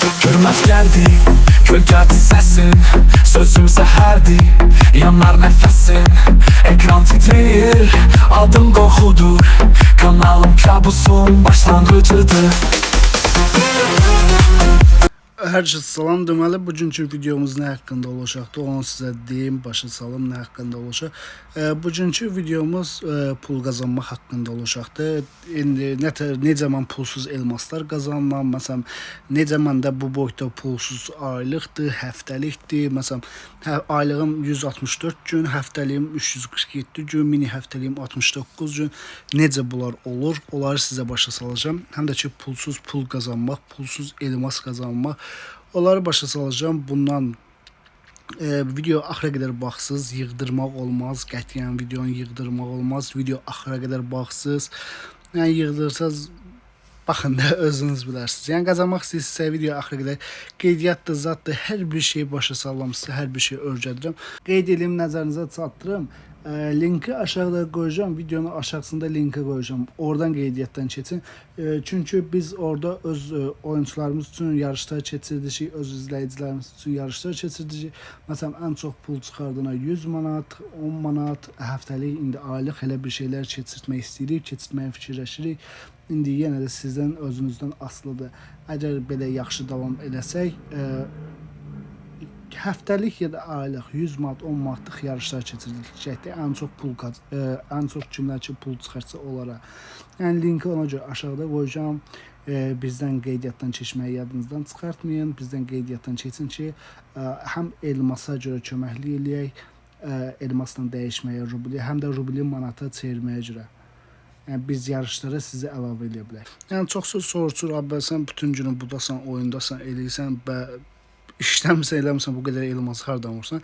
Görmez geldi, kölgədir səsin. Sözüm zəhərdir, yanar nəfəsin. Ekran titrəyir, adım qorxudur. Kanalım kabusun başlanğıcıdır. Hər kəsə salam. Deməli, bugünkü videomuz nə haqqında olacaqdı, onu sizə deyim, başa salım nə haqqında olacaq. Bugünkü videomuz pul qazanmaq haqqında olacaqdı. İndi necə mən pulsuz elmaslar qazanıram, məsələn, necə məndə bu boyda pulsuz aylıqdır, həftəlikdir. Məsələn, aylığım 164 gün, həftəliyim 347 gün, mini həftəliyim 69 gün. Necə bunlar olur? Onları sizə başa salacağam. Həm də ki, pulsuz pul qazanmaq, pulsuz elmas qazanmaq. Onları başa salacağam. Bundan video axıra qədər baxsız, yığdırmaq olmaz. Qətiyyən videonu yığdırmaq olmaz. Video axıra qədər baxsız. Yəni yığdırsaz, baxın da özünüz bilərsiniz. Yəni qazanmaq istəyirsinizsə, video axıra qədər qeydiyyatdır, zaddır, hər bir şeyi başa salıram sizə, hər bir şeyi öyrədirəm. Qeyd eləyim, nəzərinizə çatdırım. Linki aşağıda qoyacağam. Videonun aşağısında linki qoyacağam. Oradan qeydiyyatdan keçin. Çünki biz orada öz oyunçularımız üçün yarışlar keçirdik, öz izləyicilərimiz üçün yarışlar keçirdik. Məsələn, ən çox pul çıxardana 100 manat, 10 manat, həftəlik, indi aylıq elə bir şeylər keçirtmək istəyirik, keçirtməyi fikirləşirik. İndi yenə də sizdən özünüzdən asılıdır. Əgər belə yaxşı davam eləsək, həftəlik ya da aylıq 100 manat, 10 manatlıq yarışlar keçiriləcəkdir. Ən çox kimlər ki pul çıxartsa onlara. Yəni linki ona görə aşağıda qoyacağam. Bizdən qeydiyyatdan keçməyi yadınızdan çıxartmayın. Bizdən qeydiyyatdan keçin ki, həm elmasa görə köməklik eləyək, elmasla dəyişməyə rubli, həm də rubli manata çevirməyə görə. Yəni biz yarışlara sizi əlavə eləyə bilərik. Yəni çox söz soruşur, abi sən bütün günü budasan, oyundasan, eləyirsən, bə işləmirsən, eləmirsən, bu qədər elması hardan vursan?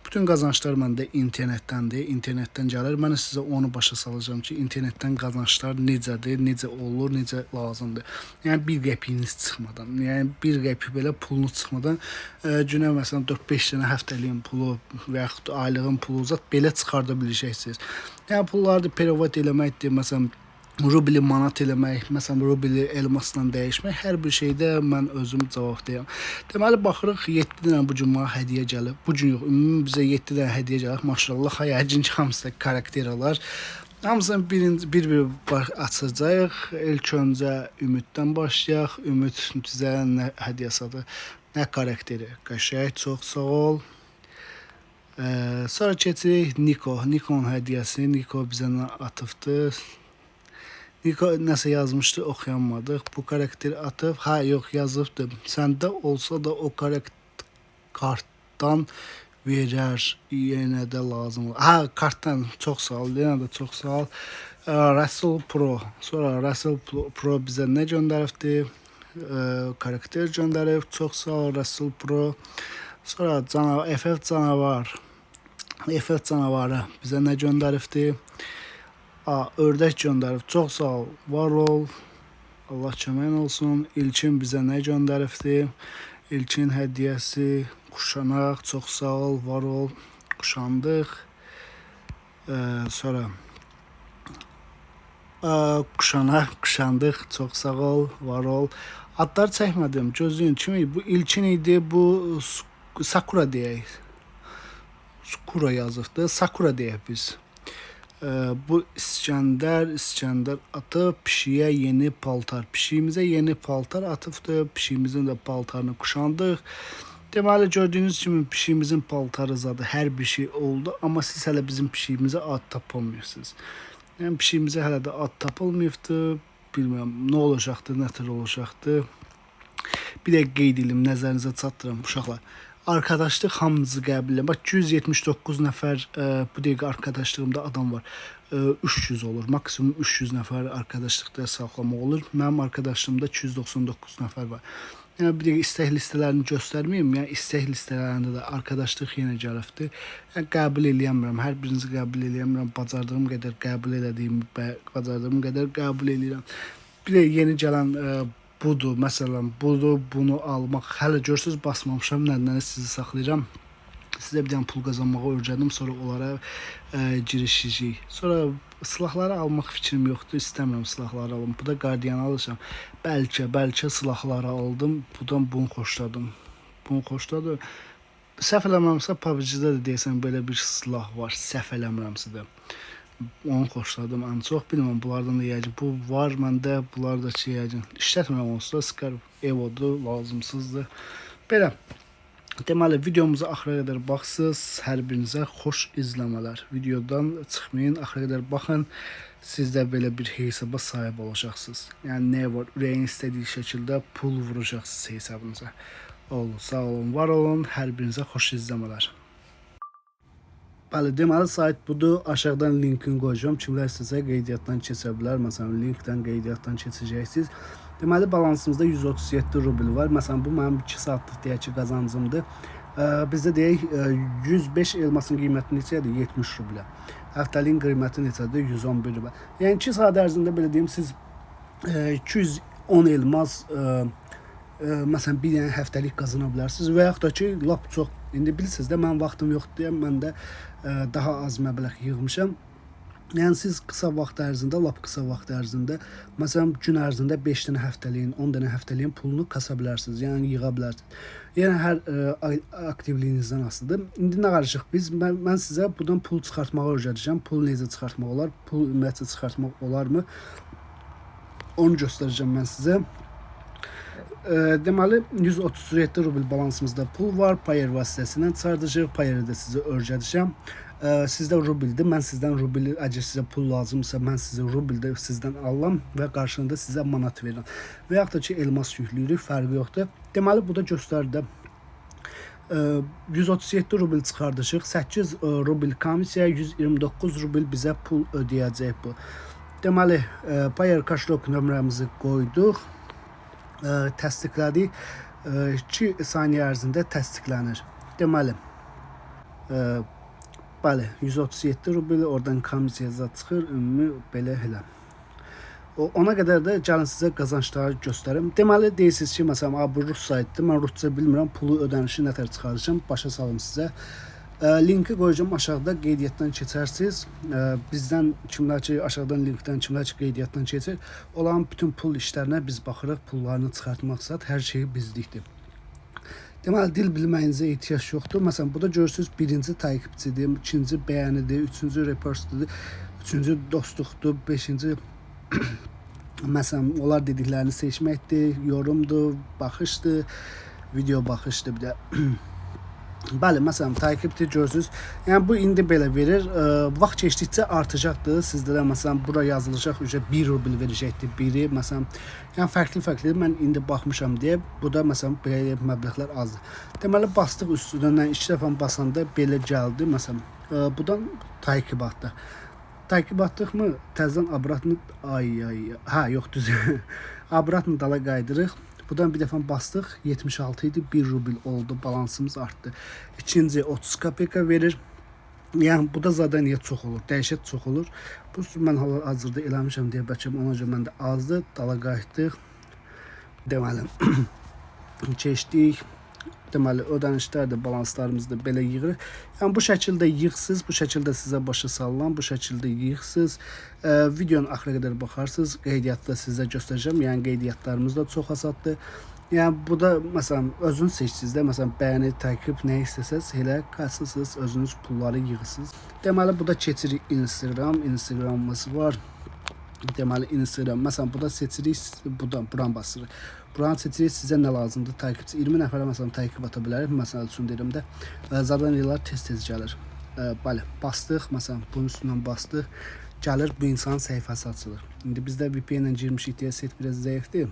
Bütün qazanclar məndə internetdəndir, internetdən gəlir. Mən sizə onu başa salacağam ki, internetdən qazanclar necədir, necə olur, necə lazımdır. Yəni bir qəpiyiniz çıxmadan, yəni bir qəpik belə pulunuz çıxmadan günə məsələn 4-5 dənə həftəliyin pulu və yaxud aylığın pulu zat belə çıxarda biləcəksiniz. Yəni pulları da perevod eləməkdir, məsələn rubli manat eləmək, məsələn rubli elmasla dəyişmək, hər bir şeydə mən özüm cavabdehəm. Deməli baxırıq 7 dənə bu gün mənə hədiyyə gəlib. Bu gün yox, ümumi bizə 7 dənə hədiyyə gəlib. Maşallah, ha, yəqin ki hamısı da karakterlər. Hamısını bir-bir açacağıq. İlk öncə Ümiddən başlayaq. Ümid bizə nə hədiyyə adı, nə karakteri. Qəşəng, çox sağ ol. Sonra keçirik Niko. Nikonun hədiyyəsi. Niko bizə nə atıbdı? Niko nəsə yazmışdı, oxuyamadıq. Bu karakteri atıb. Ha, yox, yazıbdı. Səndə olsa da o karakter kartdan verər, yenə də lazım olur. Ha, kartdan çox sağ ol, yenə də çox sağ ol. Russell Pro. Sonra Russell Pro bizə nə göndəribdi? Karakter göndərib. Çox sağ ol Russell Pro. Sonra canavar, FF canavar. FF canavarı bizə nə göndəribdi? A, ördək göndərib. Çox sağ ol. Var ol. Allah köməyin olsun. İlkin bizə nə göndəribdi? İlkin hədiyyəsi quşanaq. Çox sağ ol, var ol. Quşandıq. Sonra quşanaq, quşandıq. Çox sağ ol, var ol. Adlar çəkmədim. Gözləyin. Kim idi? Bu İlkin idi. Bu Sakura deyək. Sakura yazıbdı. Sakura deyək biz. Bu İskəndər atıb pişiyə yeni paltar. Pişiyimizə yeni paltar atıbdı. Pişiyimizin də paltarını quşandıq. Deməli gördüyünüz kimi pişiyimizin paltarı zadı hər bir şey oldu, amma siz hələ bizim pişiyimizə ad tapılmıyorsunuz. Yəni pişiyimizə hələ də ad tapılmayıbdı. Bilmirəm nə olacaqdı, nə tür olacaqdı. Bir də qeyd edim, nəzərinizə çatdırım uşaqlar. Arkadaşlıq hamınızı qəbul edirəm. Bax 279 nəfər bu dəqiqə arkadaşlığımda adam var. 300 olur. Maksimum 300 nəfər arkadaşlıqda saxlamaq olur. Mənim arkadaşlığımda 299 nəfər var. Yəni bir dəqiqə istək listələrini göstərməyim. Yəni istək listələrində də arkadaşlıq yenə gəlibdir. Yəni qəbul eləyəmirəm. Hər birinizi qəbul eləyəmirəm. Bacardığım qədər qəbul elədiyimi, bacardığım qədər qəbul eləyirəm. Bir də yeni gələn budur. Məsələn, budur. Bunu almaq. Hələ görürsüz basmamışam. Nədən sizi saxlayıram. Sizə bir dənə pul qazanmağı öyrədim, sonra onlara girişəcəyik. Sonra Silahları almaq fikrim yoxdur. İstəmirəm silahları alım. Bu da Guardian alacağam. Bəlkə silahları aldım. Budan bunu xoşladım. Bunu xoşladım. Səhv eləmirəmsə PUBG-də də deyəsən belə bir silah var. Səhv eləmirəmsə də. Onu xoşladım ən çox. Bilmirəm bunlardan da yəqin bu var məndə. Bunlar da ki yəqin işlətmirəm onsuz da. Scar Evo-dur, lazımsızdır. Belə. Deməli videomuza axıra qədər baxsınız. Hər birinizə xoş izləmələr. Videodan çıxmayın, axıra qədər baxın. Siz də belə bir hesaba sahib olacaqsınız. Yəni nə var, ürəyin istədiyi şəkildə pul vuracaqsınız hesabınıza. Olun, sağ olun, var olun. Hər birinizə xoş izləmələr. Bəli, deməli sayt budur. Aşağıdan linkini qoyacağam. Kimlər istəsə qeydiyyatdan keçə bilər. Məsələn, linkdən qeydiyyatdan keçəcəksiniz. Deməli balansımızda 137 rubl var. Məsələn, bu mənim 2 saatlıq deyək ki, qazancımdır. Bizdə deyək 105 elmasın qiyməti neçədir? 70 rublə. Həftəliyin qiyməti neçədir? 111 rubl. Yəni 2 saat ərzində belə deyim, siz 210 elmas məsələn bir dənə həftəlik qazana bilərsiniz və yaxud da ki, lap çox. İndi bilirsiniz də mənim vaxtım yoxdur deyə mən də daha az məbləğ yığmışam. Yəni siz qısa vaxt ərzində, lap qısa vaxt ərzində, məsələn gün ərzində 5 dənə həftəliyin, 10 dənə həftəliyin pulunu kasa bilərsiniz, yəni yığa bilərsiniz. Yəni hər aktivliyinizdən asılıdır. İndi nə qarışıq biz? Mən sizə buradan pul çıxartmağı öyrədəcəm. Pul necə çıxartmaq olar? Pul ümumiyyətcə çıxartmaq olarmı? Onu göstərəcəm mən sizə. Deməli 137 rubl balansımızda pul var. Payer vasitəsilə çıxardacağıq. Payeri də sizə öyrədəcəm. Sizdə rubldir. Mən sizdən rubl, əgər sizə pul lazımsa, mən sizə rubldə sizdən alıram və qarşılığında sizə manat verirəm. Və yaxud da ki, elmas yükləyirik, fərqi yoxdur. Deməli, bu da göstərir də 137 rubl çıxardışıq, 8 rubl komissiya, 129 rubl bizə pul ödəyəcək bu. Deməli, Payer kaşlok nömrəmizi qoyduq, təsdiqlədik. 2 saniyə ərzində təsdiqlənir. Deməli, bəli, 137 rubl oradan komissiya zad çıxır, ümumi belə elə. Ona qədər də gəlin sizə qazancları göstərim. Deməli deyirsiniz ki, məsələn, bu rus saytdır, mən rusca bilmirəm, pulu ödənişi nə tər çıxaracağam, başa salım sizə. Linki qoyacağam aşağıda, qeydiyyatdan keçərsiniz. Bizdən kimlər ki, aşağıdan linkdən kimlər ki, qeydiyyatdan keçir, olan bütün pul işlərinə biz baxırıq, pullarını çıxartmaq zat, hər şeyi bizlikdir. Deməli, dil bilməyinizə ehtiyac yoxdur. Məsələn, burada görürsünüz, birinci takipçidir, ikinci bəyənidir, üçüncü repostdur, üçüncü dostluqdur, beşinci məsələn, onlar dediklərini seçməkdir, yorumdur, baxışdır, video baxışdır bir də. Bəli, məsələn, takipdir görürsünüz. Yəni bu indi belə verir. Vaxt keçdikcə artacaqdır. Sizdə də məsələn bura yazılacaq, ücə 1 rubl verəcəkdir biri. Məsələn, yəni fərqli-fərqli mən indi baxmışam deyə bu da məsələn belə məbləğlər azdır. Deməli bastıq üstündən 2 dəfə basanda belə gəldi. Məsələn, budan takip atdıq. Takip atdıq mı? Təzədən abratını ay ay hə yox düz. Abratını dala qaydırıq. Buradan bir dəfə bastıq, 76 idi, 1 rubl oldu, balansımız artdı. İkinci 30 kapeka verir. Yəni bu da zaten niyə çox olur? Dəhşət çox olur. Bu mən hal-hazırda eləmişəm deyə bəlkə ona görə məndə azdır. Dala qayıtdıq. Deməli keçdik. Deməli ödənişlər də balanslarımızı da belə yığırıq. Yəni bu şəkildə yığsız, bu şəkildə sizə başa salınan, bu şəkildə yığsız. Videonun axıra qədər baxarsınız. Qeydiyyatda sizə göstərəcəm. Yəni qeydiyyatlarımız da çox asaddır. Yəni bu da məsələn özünüz seçsiniz də, məsələn bəyəni, takip nə istəsəz elə qaçırsınız, özünüz pulları yığırsınız. Deməli bu da keçirik Instagram, Instagramımız var. Deməli Instagram, məsələn burada seçirik, buradan buranı basırıq. Buranı seçirik, sizə nə lazımdır? Takipçi 20 nəfərə məsələn takip ata bilərik. Məsəl üçün deyirəm də. Zadaniyalar tez-tez gəlir. Bəli, bastıq, məsələn bunun üstündən bastıq. Gəlir bu insanın səhifəsi açılır. İndi bizdə VPN ilə girmişik deyə set biraz zəifdir.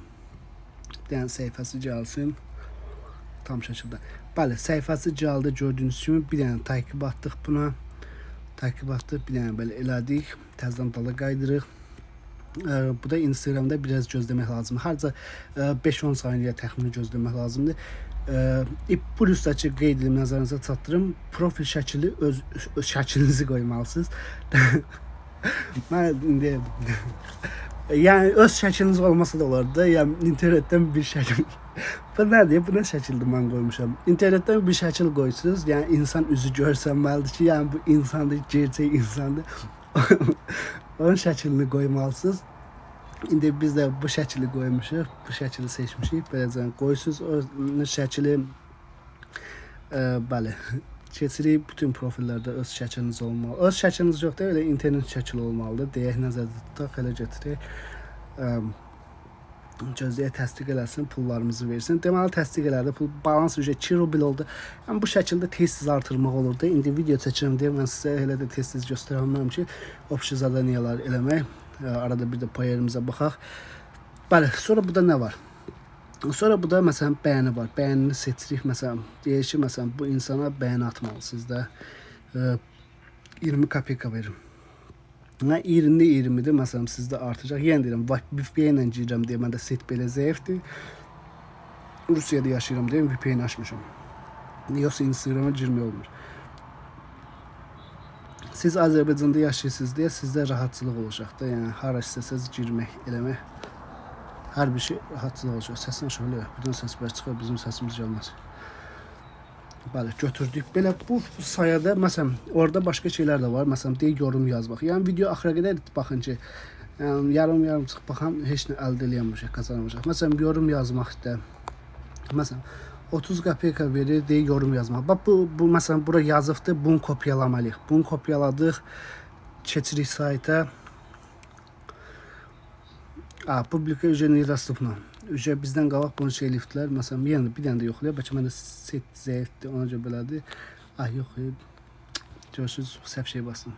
Bir dənə səhifəsi gəlsin. Tam şəkildə. Bəli, səhifəsi gəldi gördüyünüz kimi bir dənə takip atdıq buna. Takip atdıq, bir dənə belə elədik. Təzədən dala qaydırıq. Bu da Instagramda biraz gözləmək lazımdır. Harca 5-10 saniyə təxmini gözləmək lazımdır. Plusdakı qeyd edim nəzərinizə çatdırım. Profil şəkili öz şəklinizi qoymalısınız. Mən indi yəni öz şəkliniz olmasa da olar da. Yəni internetdən bir şəkil. Bu nədir? Bu nə şəkildir mən qoymuşam? İnternetdən bir şəkil qoysunuz. Yəni insan üzü görsənməlidir ki, yəni bu insandır, gerçək insandır. Onun şəklini qoymalısınız. İndi biz də bu şəkli qoymuşuq, bu şəkli seçmişik. Beləcə qoyursunuz o şəkli. Bəli. Keçirik, bütün profillərdə öz şəkliniz olmalı. Öz şəkliniz yox da, elə internet şəkli olmalıdır. Deyək, nəzərdə tutaq, elə götürək. Gözləyək təsdiq eləsin, pullarımızı versin. Deməli təsdiq elədi. Pul balans ücret 2 rubl oldu. Yəni bu şəkildə tez-tez artırmaq olurdu. İndi video çəkirəm deyə mən sizə elə də tez-tez göstərə bilmərəm ki, общий zadaniyalar eləmək. Arada bir də payerimizə baxaq. Bəli, sonra burada nə var? Sonra burada məsələn bəyəni var. Bəyənini seçirik. Məsələn, deyək ki, məsələn bu insana bəyəni atmalısınız da. 20 kapika verin. Nə 20 20-dir, məsələn sizdə artacaq. Yenə deyirəm, VPN ilə girirəm deyə məndə set belə zəifdir. Rusiyada yaşayıram deyə VPN açmışam. Yoxsa Instagrama girmək olmur. Siz Azərbaycanda yaşayırsınız deyə sizdə rahatçılıq olacaq da. Yəni hara istəsəz girmək, eləmək, hər bir şey rahatçılıq olacaq. Səsin şöyle, bütün səs bər çıxır, bizim səsimiz gəlməz. Bəli, götürdük. Belə bu sayədə məsələn orada başqa şeylər də var. Məsələn, deyək yorum yazmaq. Yəni video axıra qədər baxın ki, yəni yarım-yarım çıxıb baxan heç nə əldə eləyəməyəcək, qazanamayacaq. Məsələn, yorum yazmaqda məsələn 30 qəpik verir, deyək yorum yazmaq. Bax bu məsələn bura yazıbdır, bunu kopyalamalıyıq. Bunu kopyaladıq, keçirik sayta. A, publika уже недоступна. Уже bizdən qabaq bunu şey eləyibdilər. Məsələn, yenə bir dənə də yoxlayaq. Bəlkə məndə set zəifdir, ona görə belədir. Ah, yox, görürsüz, səhv şey bastım.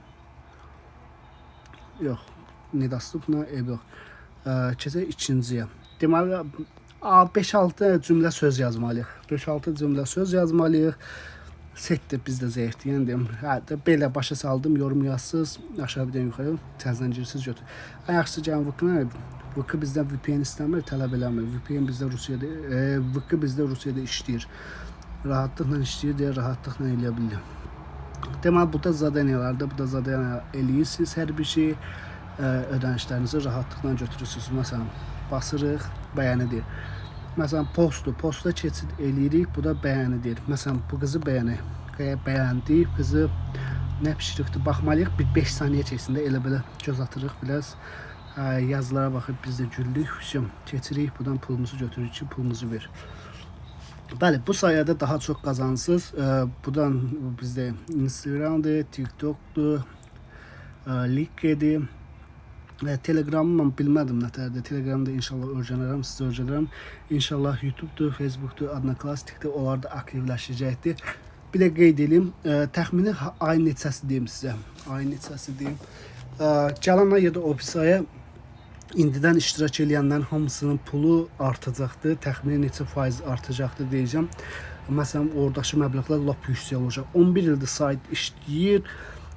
Yox, недоступна, eyb yox. Keçək ikinciyə. Deməli, 5-6 cümlə söz yazmalıyıq. 5-6 cümlə söz yazmalıyıq. Set də bizdə zəifdir. Yəni deyim, hə, də belə başa saldım, yorum yazsız, aşağı bir dənə yuxarı təzədən girirsiniz götür. Ən yaxşısı gəlin VK-na. VK bizdən VPN istəmir, tələb eləmir. VPN bizdə Rusiyada, VK bizdə Rusiyada işləyir. Rahatlıqla işləyir deyə rahatlıqla eləyə bilirik. Deməli, burada zadaniyalarda, burada zadaniya eləyirsiniz hər bir şey, ödənişlərinizi rahatlıqla götürürsünüz. Məsələn, basırıq, bəyəni deyir. Məsələn, postu, posta keçid eləyirik, bu da bəyəni deyir. Məsələn, bu qızı bəyəni, bəyəndik, qızı nə pişiribdir, baxmalıyıq. Bir 5 saniyə içərisində elə belə göz atırıq biraz. Yazılara baxıb biz də güldük. Vəsə, keçirik, buradan pulumuzu götürürük ki, pulumuzu ver. Bəli, bu sayədə daha çox qazansınız. Buradan bizdə Instagramdır, TikTokdur, LinkedIn, Telegramı mən bilmədim nətərdir. Telegramda inşallah öyrənərəm, sizə öyrənərəm. İnşallah YouTube'dur, Facebook'dur, Odnoklassnikdir, onlar da aktivləşəcəkdir. Bir də qeyd edeyim, təxmini ayın neçəsi deyim sizə. Ayın neçəsi deyim. Gələn ay ya da o birisi aya indidən iştirak eləyənlərin hamısının pulu artacaqdır. Təxmini neçə faiz artacaqdır deyəcəm. Məsələn, oradakı məbləğlər lap yüksək olacaq. 11 ildir sayt işləyir.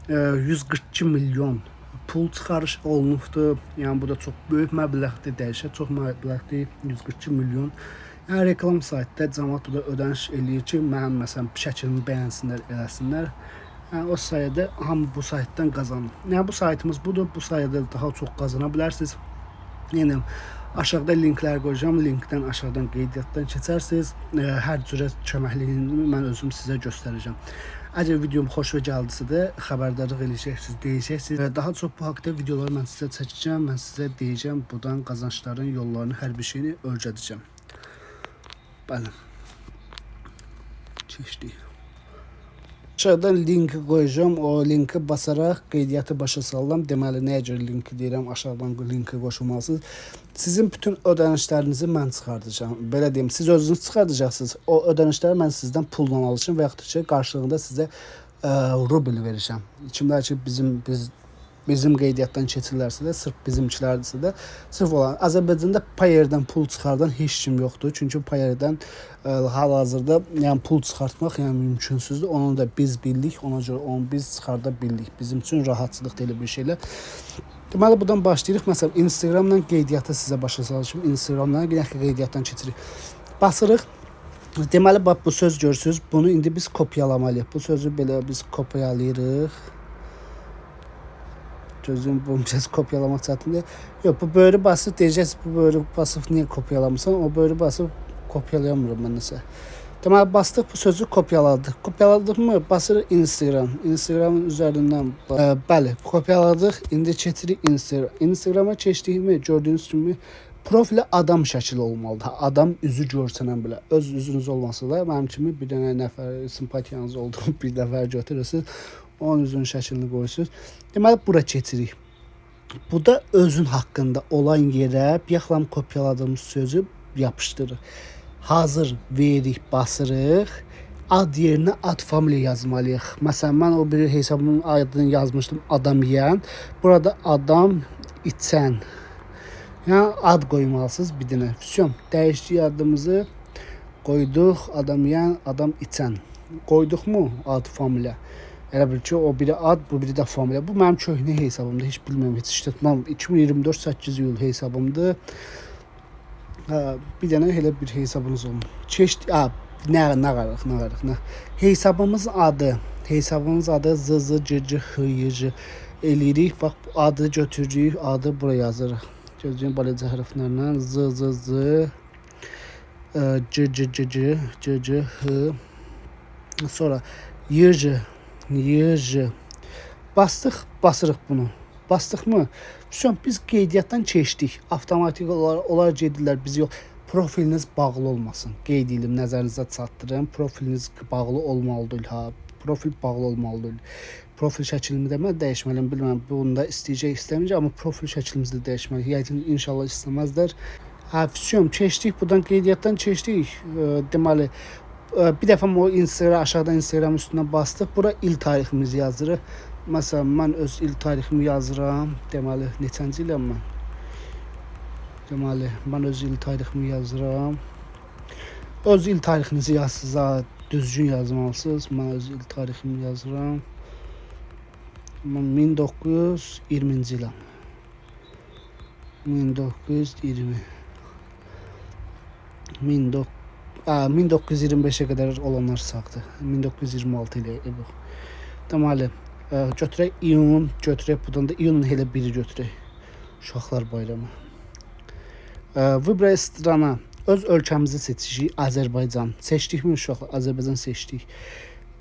142 milyon pul çıxarış olunubdur. Yəni bu da çox böyük məbləğdir, dəhşət çox məbləğdir. 142 milyon. Yəni reklam saytda cəmaət burada ödəniş eləyir ki, mənim məsələn şəklimi bəyənsinlər, eləsinlər. Yəni o sayədə hamı bu saytdan qazanır. Yəni bu saytımız budur. Bu sayədə daha çox qazana bilərsiniz. Yəni aşağıda linklər qoyacağam. Linkdən aşağıdan qeydiyyatdan keçərsiniz. Hər cürə köməkliyini mən özüm sizə göstərəcəm. Əgər videom xoşuna gəldisə də xəbərdarlıq eləyəcəksiniz, deyəcəksiniz. Daha çox bu haqda videoları mən sizə çəkəcəm. Mən sizə deyəcəm, buradan qazançların yollarını, hər bir şeyini öyrədəcəm. Bəli. Keçdik. Aşağıda linki qoyacağam. O linki basaraq qeydiyyatı başa salıram. Deməli, nəyə görə linki deyirəm, aşağıdan linki qoşulmalısınız. Sizin bütün ödənişlərinizi mən çıxardacağam. Belə deyim, siz özünüz çıxardacaqsınız. O ödənişləri mən sizdən pulla alacağam və yaxud da ki, qarşılığında sizə rubl verəcəm. Kimlər ki bizim qeydiyyatdan keçirlərsə də, sırf bizimkilərdirsə də, sırf olan Azərbaycanda Payeer-dən pul çıxardan heç kim yoxdur. Çünki Payeer-dən hal-hazırda yəni pul çıxartmaq yəni mümkünsüzdür. Onu da biz bildik, ona görə onu biz çıxarda bildik. Bizim üçün rahatçılıqdır elə bir şeylər. Deməli buradan başlayırıq. Məsələn, Instagramdan qeydiyyatı sizə başa salacağım. Instagramdan yenə qeydiyyatdan keçirik. Basırıq. Deməli bax bu söz görürsüz. Bunu indi biz kopyalamalıyıq. Bu sözü belə biz kopyalayırıq. Gözüm bunu biraz kopyalamaq çətindir. Yox, bu böyrü basıb deyəcəksiniz, bu böyrü basıb niyə kopyalamısan? O böyrü basıb kopyalayamıram mən nəsə. Deməli bastıq, bu sözü kopyaladıq. Kopyaladıq mı? Basırıq Instagram. Instagramın üzərindən bəli, kopyaladıq. İndi keçirik Instagram. Instagrama keçdiyimi gördüyünüz kimi profilə adam şəkli olmalıdır. Adam üzü görsənən belə. Öz üzünüz olmasa da mənim kimi bir dənə nəfər simpatiyanız olduğu bir nəfər götürürsünüz. Onun üzünün şəklini qoyursunuz. Deməli bura keçirik. Bu da özün haqqında olan yerə bayaqlam kopyaladığımız sözü yapışdırırıq. Hazır veririk, basırıq. Ad yerinə ad familiya yazmalıyıq. Məsələn, mən o biri hesabımın adını yazmışdım adam yiyən. Burada adam içən. Yəni ad qoymalısınız bir dənə. Vəssalam, dəyişdik adımızı qoyduq adam yiyən, adam içən. Qoyduq mu ad familiya? Elə bil ki, o biri ad, bu biri də familiya. Bu mənim köhnə hesabımdır. Heç bilmirəm, heç işlətməm. 2024 8 iyul hesabımdır. Hə, bir dənə elə bir hesabınız olun. Keçdi, nə qarıq, nə qarıq, nə. Hesabımızın adı, hesabımız adı Z Z C C H Y J eləyirik. Bax, adı götürürük, adı bura yazırıq. Gözləyin balaca hərflərlə Z Z Z C C C C C C H sonra Y J Y J bastıq, basırıq bunu. Bastıq mı? Vəssalam, biz qeydiyyatdan keçdik. Avtomatik olaraq onlar gedirlər bizi yox. Profiliniz bağlı olmasın. Qeyd edim, nəzərinizə çatdırım. Profiliniz bağlı olmalıdır. Ha, profil bağlı olmalıdır. Profil şəklimi də mən dəyişməliyəm, bilmirəm. Bunu da istəyəcək, istəməyəcək, amma profil şəklimizi də dəyişməliyik. Yəqin inşallah istəməzlər. Ha, vəssalam, keçdik, buradan qeydiyyatdan keçdik. Deməli, bir dəfə o Instagram aşağıdan Instagram üstünə bastıq. Bura il tariximizi yazırıq. Məsələn, mən öz il tariximi yazıram. Deməli, neçənci iləm mən? Deməli, mən öz il tariximi yazıram. Öz il tarixinizi yazsınız, ha, düzgün yazmalısınız. Mən öz il tariximi yazıram. Mən 1920-ci iləm. 1920. 1925-ə qədər olanlar sağdır. 1926 ilə yox. Deməli, götürək iyun, götürək buradan da iyunun elə biri götürək. Uşaqlar bayramı. Выбрать страна. Öz ölkəmizi seçirik, Azərbaycan. Seçdikmi uşaqlar? Azərbaycan seçdik.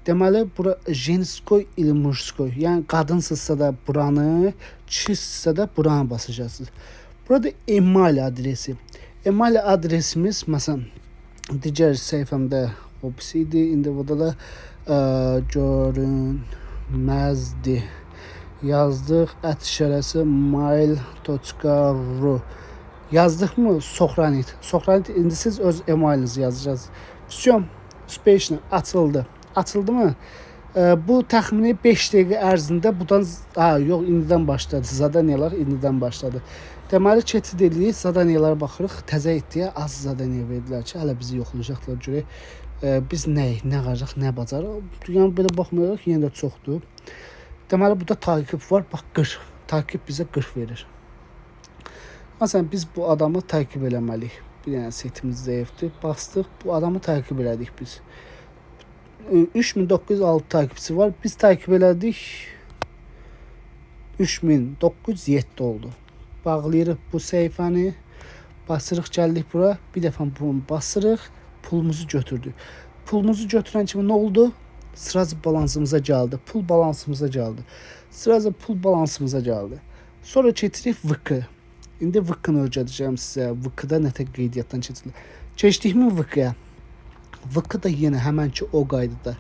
Deməli, bura женской или мужской. Yəni qadınsınızsa da buranı, kişisinizsə də buranı basacaqsınız. Burada email adresi. Email adresimiz məsələn digər səhifəmdə hobisi idi. İndi burada da görünməzdi. Yazdıq @ mail.ru Yazdıq mı? Сохранить. Сохранить. İndi siz öz emailinizi yazacaqsınız. Всё, успешно açıldı. Açıldı mı? Bu təxmini 5 dəqiqə ərzində budan ha, yox, indidən başladı. Zadaniyalar indidən başladı. Deməli keçid eləyirik, zadaniyalara baxırıq. Təzə etdiyə az zadaniya verdilər ki, hələ bizi yoxlayacaqlar görək. Biz nə, nə qaraq, nə bacarıq. Yəni belə baxmayaraq yenə də çoxdur. Deməli burada takip var. Bax 40. Takip bizə 40 verir. Məsələn biz bu adamı takip eləməliyik. Bir dənə setimiz zəifdir. Bastıq, bu adamı takip elədik biz. 3906 takipçi var. Biz takip elədik. 3907 oldu. Bağlayırıq bu səhifəni. Basırıq, gəldik bura. Bir dəfə bunu basırıq. Pulumuzu götürdük. Pulumuzu götürən kimi nə oldu? Sırası balansımıza gəldi. Pul balansımıza gəldi. Sırası pul balansımıza gəldi. Sonra keçirik VK. İndi VK-nı öyrədəcəyəm sizə. VK-da nə tək qeydiyyatdan keçilir. Keçdikmi VK-ya? VK da yenə həmənki o qaydada.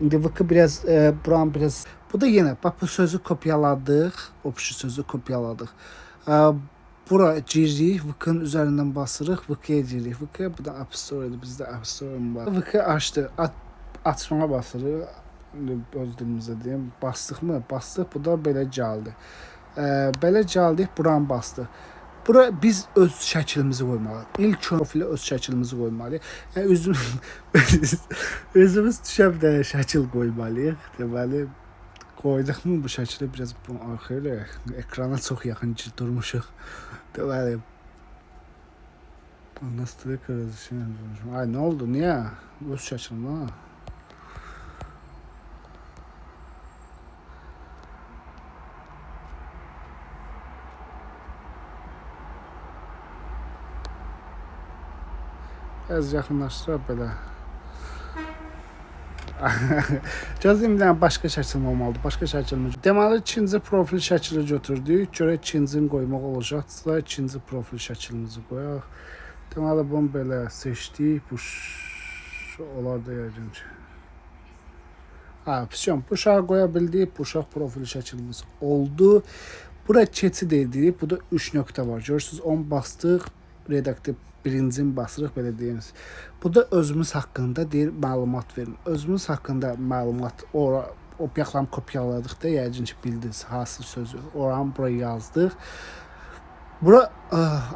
İndi VK biraz buranın biraz bu da yenə bax bu sözü kopyaladıq. Opşu sözü kopyaladıq. Bura giririk, VK-nın üzərindən basırıq, VK-ya giririk. VK bu da App Store-dur. Bizdə App Store var. VK açdı. Açmağa basırıq. İndi öz dilimizdə deyim. Bastıq mı? Bastıq. Bu da belə gəldi. Belə gəldik, buranı bastıq. Bura biz öz şəklimizi qoymalıyıq. İlk profilə öz şəklimizi qoymalıyıq. Yəni özümüz düşə bir dənə şəkil qoymalıyıq. Deməli qoyduq mu bu şəkili biraz bunu arxaya eləyək. Ekrana çox yaxın ki durmuşuq. Deməli Настройка разрешения. Ay nə oldu? Niyə? Öz şəklim ha. Biraz yaxınlaşdıraq belə. Gözləyim bir dənə başqa şəklim olmalıdır. Başqa şəklim. Deməli ikinci profil şəkli götürdük. Görək ikincini qoymaq olacaqsa, ikinci profil şəklimizi qoyaq. Deməli bunu belə seçdik. Bu olar da yəqin ki. Ha, vəssalam. Bu uşağı qoya bildik. Bu uşaq profil şəklimiz oldu. Bura keçid edirik. Burada 3 nöqtə var. Görürsüz, onu bastıq. Redaktor birincini basırıq, belə deyim. Bu da özümüz haqqında deyir məlumat verin. Özümüz haqqında məlumat ora o bıyaqlarını kopyaladıq da, yəqin ki bildiniz hansı sözü. Oranı bura yazdıq. Bura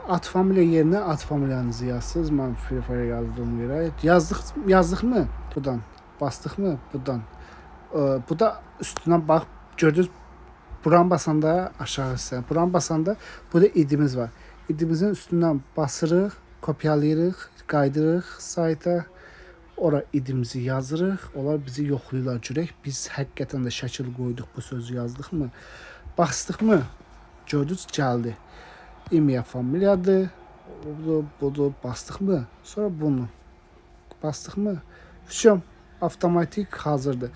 ad familiya yerinə ad familiyanızı yazsınız. Mən Free Fire yazdığım yerə yazdıq, yazdıqmı? Budan. Basdıqmı? Budan. Bu da üstünə bax, gördünüz. Buranı basanda aşağı hissə. Buranı basanda burada idimiz var. İdimizin üstündən basırıq, kopyalayırıq, qaydırıq sayta. Ora idimizi yazırıq. Onlar bizi yoxlayırlar görək. Biz həqiqətən də şəkil qoyduq, bu sözü yazdıqmı? Basdıqmı? Gördünüz, gəldi. İmiya familiyadır. Budur, budur. Basdıqmı? Sonra bunu. Basdıqmı? Vəssalam, avtomatik hazırdır.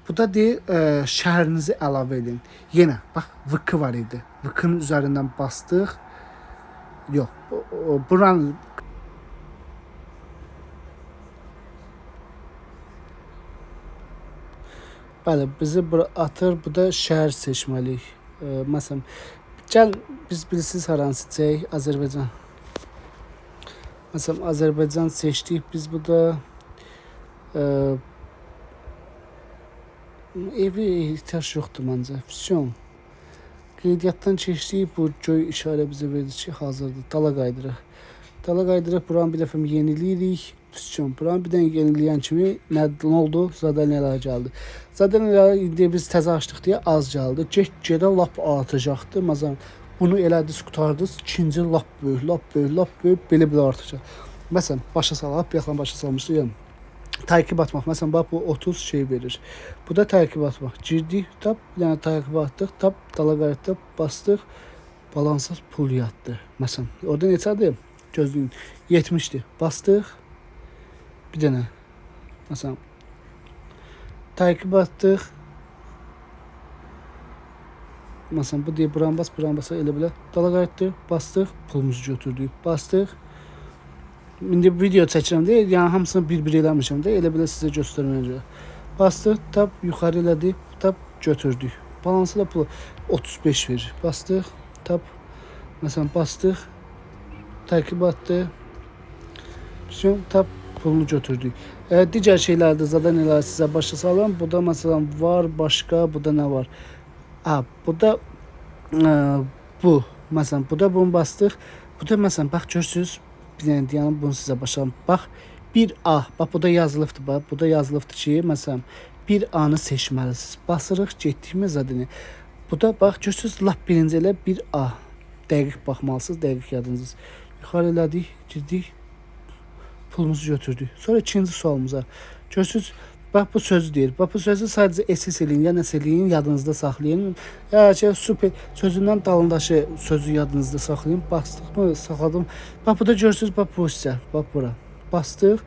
Bu da deyir, şəhərinizi əlavə edin. Yenə bax VK var idi. VK-nın üzərindən bastıq. Yox, buranın bəli, bizi bura atır. Bu da şəhər seçməliyik. Məsələn, gəl biz bilirsiniz haranı seçək? Azərbaycan. Məsələn, Azərbaycan seçdik biz burada. Evi ehtiyac yoxdur məncə. Vəssalam. Qeydiyyatdan keçdik. Bu göy işarə bizə verdi ki, hazırdır. Dala qaydırıq. Dala qaydırıq. Buranı bir dəfə yeniləyirik. Vəssalam. Buranı bir dənə yeniləyən kimi nə oldu? Zadaniyalar gəldi. Zadaniyalar indi biz təzə açdıq deyə az gəldi. Get-gedə lap artacaqdır. Məsələn, bunu elədiniz, qurtardınız. İkinci lap böyük, lap böyük, lap böyük, belə-belə artacaq. Məsələn, başa salaq, bir yaxdan başa salmışdıq. Yəni. Takip atmaq. Məsələn, bax bu 30 şey verir. Bu da takip atmaq. Girdik, tap, bir dənə takip atdıq, tap, dala qayıtdıq, bastıq. Balansa pul yatdı. Məsələn, orada neçədir? Gözləyin. 70-dir. Bastıq. Bir dənə. Məsələn, takip atdıq. Məsələn, bu deyir, buranı bas, buranı basa, elə belə. Dala qayıtdıq, bastıq, pulumuzu götürdük. Bastıq. İndi video çəkirəm deyə, yəni hamısını bir-bir eləmişəm də, elə belə sizə göstərməyə görə. Bastıq, tap, yuxarı elədik, tap, götürdük. Balansı da pulu 35 verir. Bastıq, tap, məsələn, bastıq, takip atdı. Bütün tap, pulunu götürdük. Digər şeylər də zadaniyaları sizə başa salım. Bu da məsələn var, başqa, bu da nə var? Ha, bu da bu. Məsələn, bu da bunu bastıq. Bu da məsələn, bax görürsüz, bir dənə deyəm, bunu sizə başa salım. Bax, 1A, bax bu da yazılıbdır, bax, bu da yazılıbdır ki, məsələn, 1A-nı seçməlisiniz. Basırıq, getdiyimiz zadını. Bu da bax görürsüz, lap birinci elə 1A. Dəqiq baxmalısınız, dəqiq yadınızda. Yuxarı elədik, girdik, pulumuzu götürdük. Sonra ikinci sualımıza. Görürsüz, bax bu sözü deyir. Bax bu sözü sadəcə SS eləyin, ya nəsə eləyin, yadınızda saxlayın. Ya ki, super sözündən dalındaşı sözü yadınızda saxlayın. Bastıq mı? Saxladım. Bax bu da görürsüz, bax bu hissə, bax bura. Bastıq.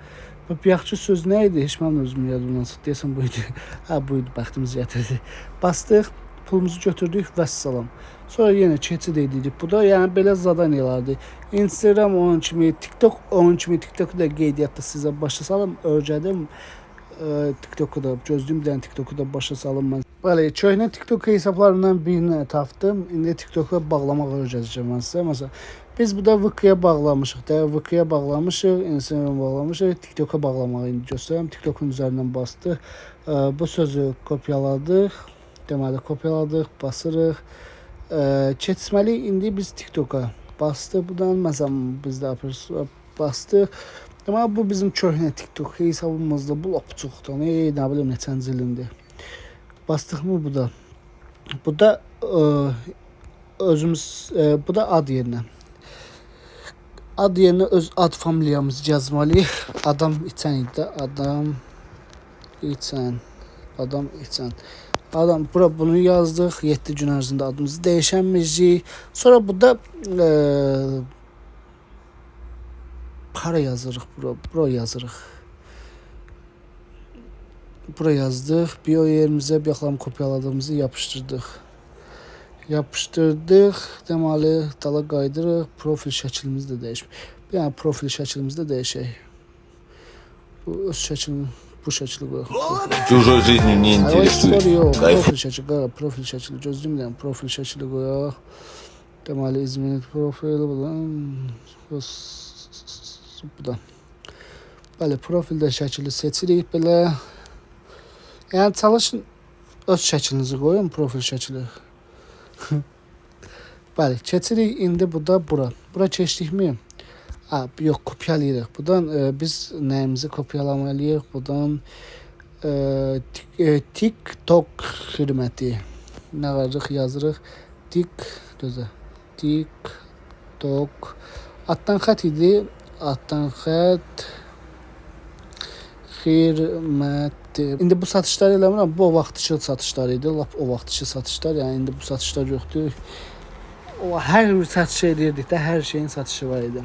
Bax yaxşı söz nə idi? Heç mənim özümün yadımdan çıxdı. Deyəsən bu idi. Ha, bu idi, bəxtimiz gətirdi. Bastıq, pulumuzu götürdük, vəssalam. Sonra yenə keçid edirik. Bu da yəni belə zadaniyalardır. Instagram onun kimi, TikTok onun kimi, TikToku da qeydiyyatda sizə başa salım, öyrədim. TikToku da gözləyim, bir dənə TikToku da başa salım mən. Bəli, köhnə TikTok hesablarından birini tapdım. İndi TikToka bağlamaq öyrədəcəm mən sizə. Məsələn, biz burada VK-ya bağlamışıq da, VK-ya bağlamışıq, Instagram bağlamışıq, TikToka bağlamağı indi göstərirəm. TikTokun üzərindən bastıq. Bu sözü kopyaladıq. Deməli, kopyaladıq, basırıq. Keçməliyik indi biz TikToka. Bastıq buradan, məsələn, biz də bastıq. Deməli, bu bizim köhnə TikTok hesabımızda, bu lap çoxdan, nə bilim neçənci ilindir. Bastıq mı bu da? Bu da özümüz, bu da ad yerinə. Ad yerinə öz ad familiyamızı yazmalıyıq. Adam içən idi də, adam içən, adam içən. Adam bura bunu yazdıq. 7 gün ərzində adımızı dəyişəməyəcəyik. Sonra bu da para yazırıq bura, bura yazırıq. Bura yazdıq. Bio yerimizə bir kopyaladığımızı yapışdırdıq. Yapışdırdıq. Deməli, dala qaydırıq. Profil şəklimizi də dəyişmək. Yəni profil şəklimizi də dəyişək. Bu öz şəklini, bu şəkli qoyaq. Чужой жизнью не Ay, o интересуюсь. story yox. Кайф. Profil şəkli, qaqa, profil şəkli gözləyirəm. Profil şəkli qoyaq. Deməli, izminit profil budan. Budan. Bəli, profildə şəkli seçirik belə. Yəni çalışın öz şəklinizi qoyun, profil şəkli. Bəli, keçirik indi bu da bura. Bura keçdikmi? Ha, yox, kopyalayırıq. Budan biz nəyimizi kopyalamalıyıq? Budan TikTok xidməti. Nə varıq yazırıq? Tik, gözə. TikTok. Atdan xət idi. Atdan xət xidməti. İndi bu satışları eləmirəm. Bu o vaxtıki satışlar idi. Lap o vaxtıki satışlar. Yəni indi bu satışlar yoxdur. O hər bir satış eləyirdik də, hər şeyin satışı var idi.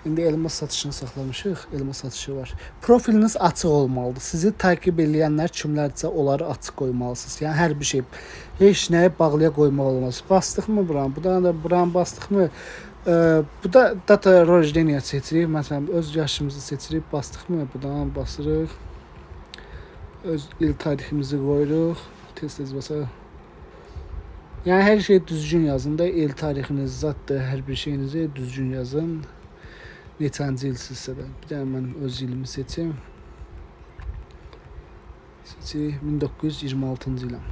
İndi elmas satışını saxlamışıq. Elmas satışı var. Profiliniz açıq olmalıdır. Sizi takip eləyənlər kimlərdirsə onları açıq qoymalısınız. Yəni hər bir şey, heç nəyi bağlıya qoymaq olmaz. Basdıq mı buranı? Budan da buranı basdıq mı? Bu da data rождения seçirik. Məsələn, öz yaşımızı seçirik. Basdıq mı? Budan basırıq. Öz il tariximizi qoyuruq. Tez-tez basaq. Yəni hər şeyi düzgün yazın da, il tarixiniz zaddır, hər bir şeyinizi düzgün yazın. Neçənci ilsinizsə də. Bir dənə mən öz ilimi seçim. Seçirik 1926-cı iləm.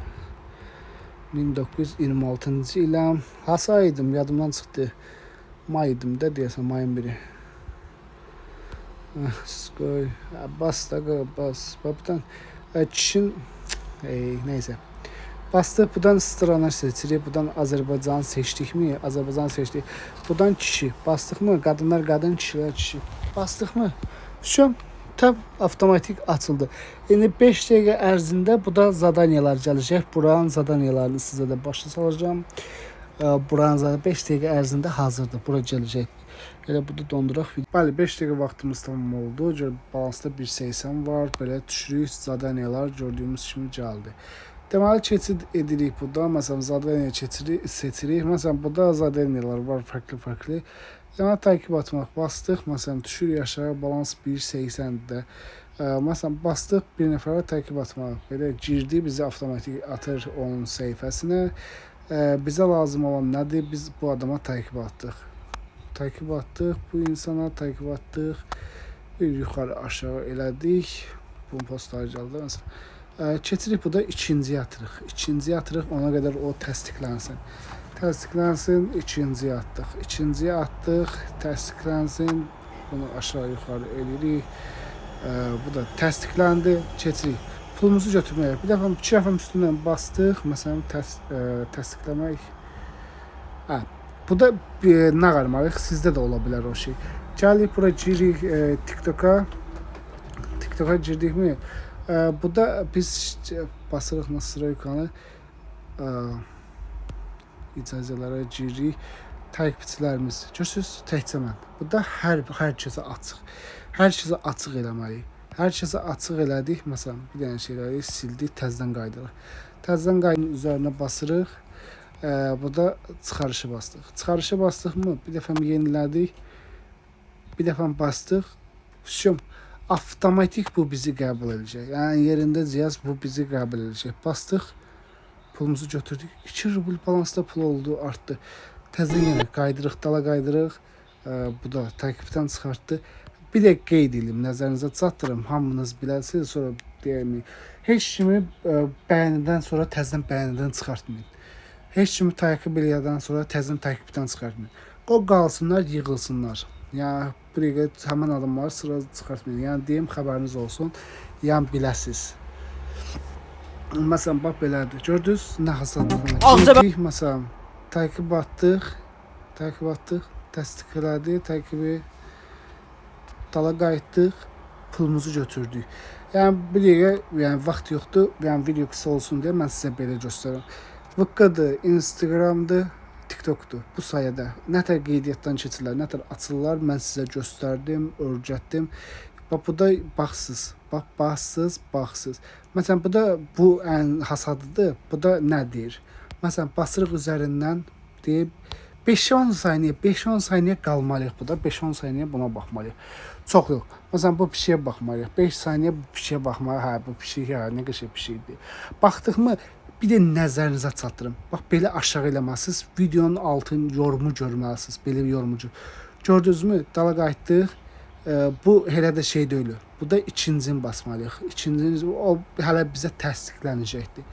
1926-cı iləm. Hansı ay idim? Yadımdan çıxdı. May idim də deyəsən, mayın biri. Qoy. Bas da qoy, bas. Bax buradan kişinin neysə. Bastıq, buradan strana seçirik. Buradan Azərbaycanı seçdikmi? Azərbaycanı seçdik. Buradan kişi. Bastıq mı? Qadınlar qadın, kişilər kişi. Bastıq mı? Vəsə, tab avtomatik açıldı. İndi 5 dəqiqə ərzində bu da zadaniyalar gələcək. Buranın zadaniyalarını sizə də başa salacağam. Buranın zaten 5 dəqiqə ərzində hazırdır. Bura gələcək. Elə burada donduraq. Bəli, 5 dəqiqə vaxtımız tamam oldu. Gör, balansda 1.80 var. Belə düşürük. Zadaniyalar gördüyümüz kimi gəldi. Deməli, keçid edirik burada. Məsələn, zadaniya keçirik, seçirik. Məsələn, burada zadaniyalar var fərqli-fərqli. Deməli, takip atmaq bastıq. Məsələn, düşürük aşağı, balans 1.80-dir də. Məsələn, bastıq bir nəfərə takip atmaq. Belə girdi, bizi avtomatik atır onun səhifəsinə. Bizə lazım olan nədir? Biz bu adama takip atdıq. Takip atdıq, bu insana takip atdıq. Bir yuxarı aşağı elədik. Bunun postları gəldi. Məsələn, keçirik burada ikinciyə atırıq. İkinciyə atırıq, ona qədər o təsdiqlənsin. Təsdiqlənsin, ikinciyə atdıq. İkinciyə atdıq, təsdiqlənsin. Bunu aşağı yuxarı eləyirik. Bu da təsdiqləndi, keçirik. Pulumuzu götürməyə. Bir dəfə, iki dəfə üstündən bastıq. Məsələn, təsdiqləmək. Hə, bu da nə qarmalıyıq? Sizdə də ola bilər o şey. Gəlirik bura giririk TikToka. TikToka girdikmi? Bu da biz basırıq nastroykanı. İcazələrə giririk. Takipçilərimiz. Görürsüz, təkcə mən. Bu da hər kəsə açıq. Hər kəsə açıq eləməliyik. Hər kəsə açıq elədik. Məsələn, bir dənə şey elədik, sildik, təzədən qaydırıq. Təzədən qaydının üzərinə basırıq. Bu da çıxarışı bastıq. Çıxarışı bastıq mı? Bir dəfə yenilədik. Bir dəfə bastıq. Vəsə, avtomatik bu bizi qəbul edəcək. Yəni yerində cihaz bu bizi qəbul edəcək. Bastıq, pulumuzu götürdük. 2 rubl balansda pul oldu, artdı. Təzədən yenə qaydırıq, dala qaydırıq. Bu da takipdən çıxartdı. Bir də qeyd edim, nəzərinizə çatdırım. Hamınız biləsiniz, sonra deyəməyin. Heç kimi bəyənidən sonra təzədən bəyənidən çıxartmayın. Heç kimi takip eləyəndən sonra təzədən takipdən çıxartmayın. O qalsınlar, yığılsınlar. Yəni bu dəqiqə həmin adamları sıra çıxartmayın. Yəni deyim xəbəriniz olsun. Yəni biləsiniz. Məsələn, bax belədir. Gördünüz nə hasadlıqla. Girdik, məsələn, takip atdıq, takip atdıq, təsdiq elədi, takibi dala qayıtdıq, pulumuzu götürdük. Yəni bir dəqiqə, yəni vaxt yoxdur. Yəni video qısa olsun deyə mən sizə belə göstərirəm. VK-dır, Instagramdır, TikTokdur. Bu sayədə nə tər qeydiyyatdan keçirlər, nə tər açırlar, mən sizə göstərdim, öyrətdim. Bax burada baxsız. Bax, bassız, baxsız. Məsələn, bu da bu ən hasadıdır. Bu da nədir? Məsələn, basırıq üzərindən deyib 5-10 saniyə, 5-10 saniyə qalmalıyıq bu da. 5-10 saniyə buna baxmalıyıq. Çox yox. Məsələn, bu pişiyə baxmalıyıq. 5 saniyə bu pişiyə baxmalıyıq. Hə, bu pişik, hə, nə qəşəng pişikdir. Baxdıqmı bir də nəzərinizə çatdırım. Bax, belə aşağı eləməsiniz. Videonun altın yorumu görməlisiniz. Belə bir yorumu. Gördünüzmü? Dala qayıtdıq. Bu elə də şey deyil. Bu da ikincini basmalıyıq. İkincini o hələ bizə təsdiqlənəcəkdir.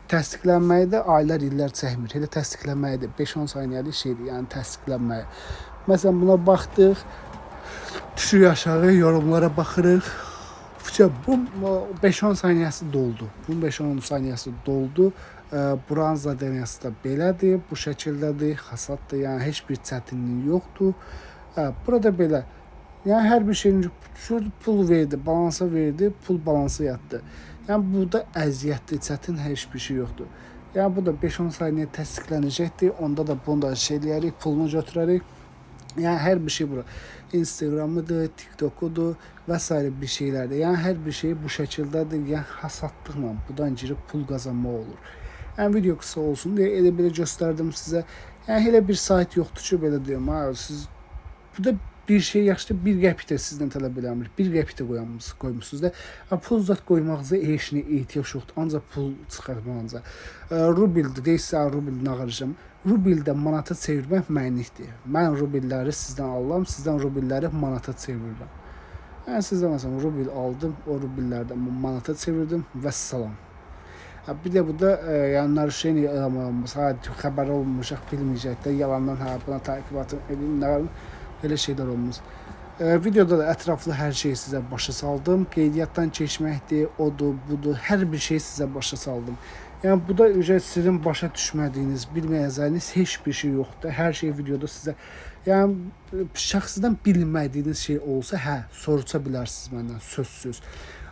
Təsdiqlənməyi də aylar, illər çəkmir. Elə təsdiqlənməyi də 5-10 saniyəlik şeydir, yəni təsdiqlənməyi. Məsələn, buna baxdıq. Düşürük aşağı, yorumlara baxırıq. Fıça, bu 5-10 saniyəsi doldu. Bunun 5-10 saniyəsi doldu. Buranın zadaniyası da belədir, bu şəkildədir, hasaddır. Yəni heç bir çətinlik yoxdur. Burada belə. Yəni hər bir şeyin şurada pul verdi, balansa verdi, pul balansa yatdı. Yəni burada əziyyətli, çətin heç bir şey yoxdur. Yəni bu da 5-10 saniyə təsdiqlənəcəkdir. Onda da bunu da şey eləyərik, pulunu götürərik. Yəni hər bir şey bura. Instagramıdır, TikTokudur və sairə bir şeylərdir. Yəni hər bir şey bu şəkildədir. Yəni hasadlıqla budan girib pul qazanmaq olur. Yəni video qısa olsun deyə elə belə göstərdim sizə. Yəni elə bir sayt yoxdur ki, belə deyim, ha, siz bu da bir şey yaxşıdır, bir qəpik də sizdən tələb eləmir. Bir qəpik də qoymusunuz da. Ha, pul zad qoymağınıza heç nə ehtiyac yoxdur. Ancaq pul çıxartmaq ancaq. Rubildir, deyirsə rubl nə qarışım. Rubildə manata çevirmək mənlikdir. Mən rubilləri sizdən alıram, sizdən rubilləri manata çevirirəm. Yəni sizdən məsələn rubil aldım, o rubillərdən manata çevirdim və salam. Ha, bir də burada yəni naruşeniya eləməyimiz, ha, xəbəri olmayacaq, bilməyəcək də, yalandan hə, buna təqibatı edeyim, nə var, elə şeylər olmaz. Videoda da ətraflı hər şeyi sizə başa saldım. Qeydiyyatdan keçməkdir, odur, budur, hər bir şey sizə başa saldım. Yəni bu da sizin başa düşmədiyiniz, bilməyəcəyiniz heç bir şey yoxdur. Hər şey videoda sizə, yəni şəxsidən bilmədiyiniz şey olsa, hə, soruşa bilərsiniz məndən sözsüz.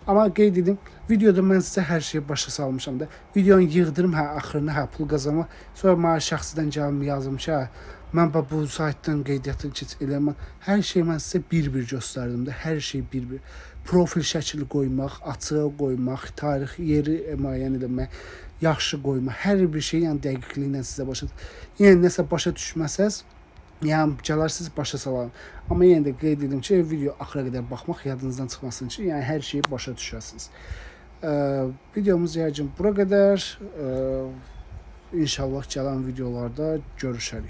Amma qeyd edim, videoda mən sizə hər şeyi başa salmışam da. Videonu yığdırım, hə, axırını, hə, pul qazanma. Sonra mənə şəxsidən gəlib yazım ki, hə, mən bax bu saytdan qeydiyyatı keç eləmə. Hər şeyi mən sizə bir-bir göstərdim də, hər şey bir-bir. Profil şəkli qoymaq, açığa qoymaq, tarix, yeri müəyyən eləmək, yaxşı qoymaq, hər bir şeyi yəni dəqiqliklə sizə başa. Yəni nəsə başa düşməsəz, yəni gələrsiniz başa salaram. Amma yenə də qeyd edim ki, video axıra qədər baxmaq yadınızdan çıxmasın ki, yəni hər şeyi başa düşəsiniz. Videomuz yəqin bura qədər. İnşallah gələn videolarda görüşərik.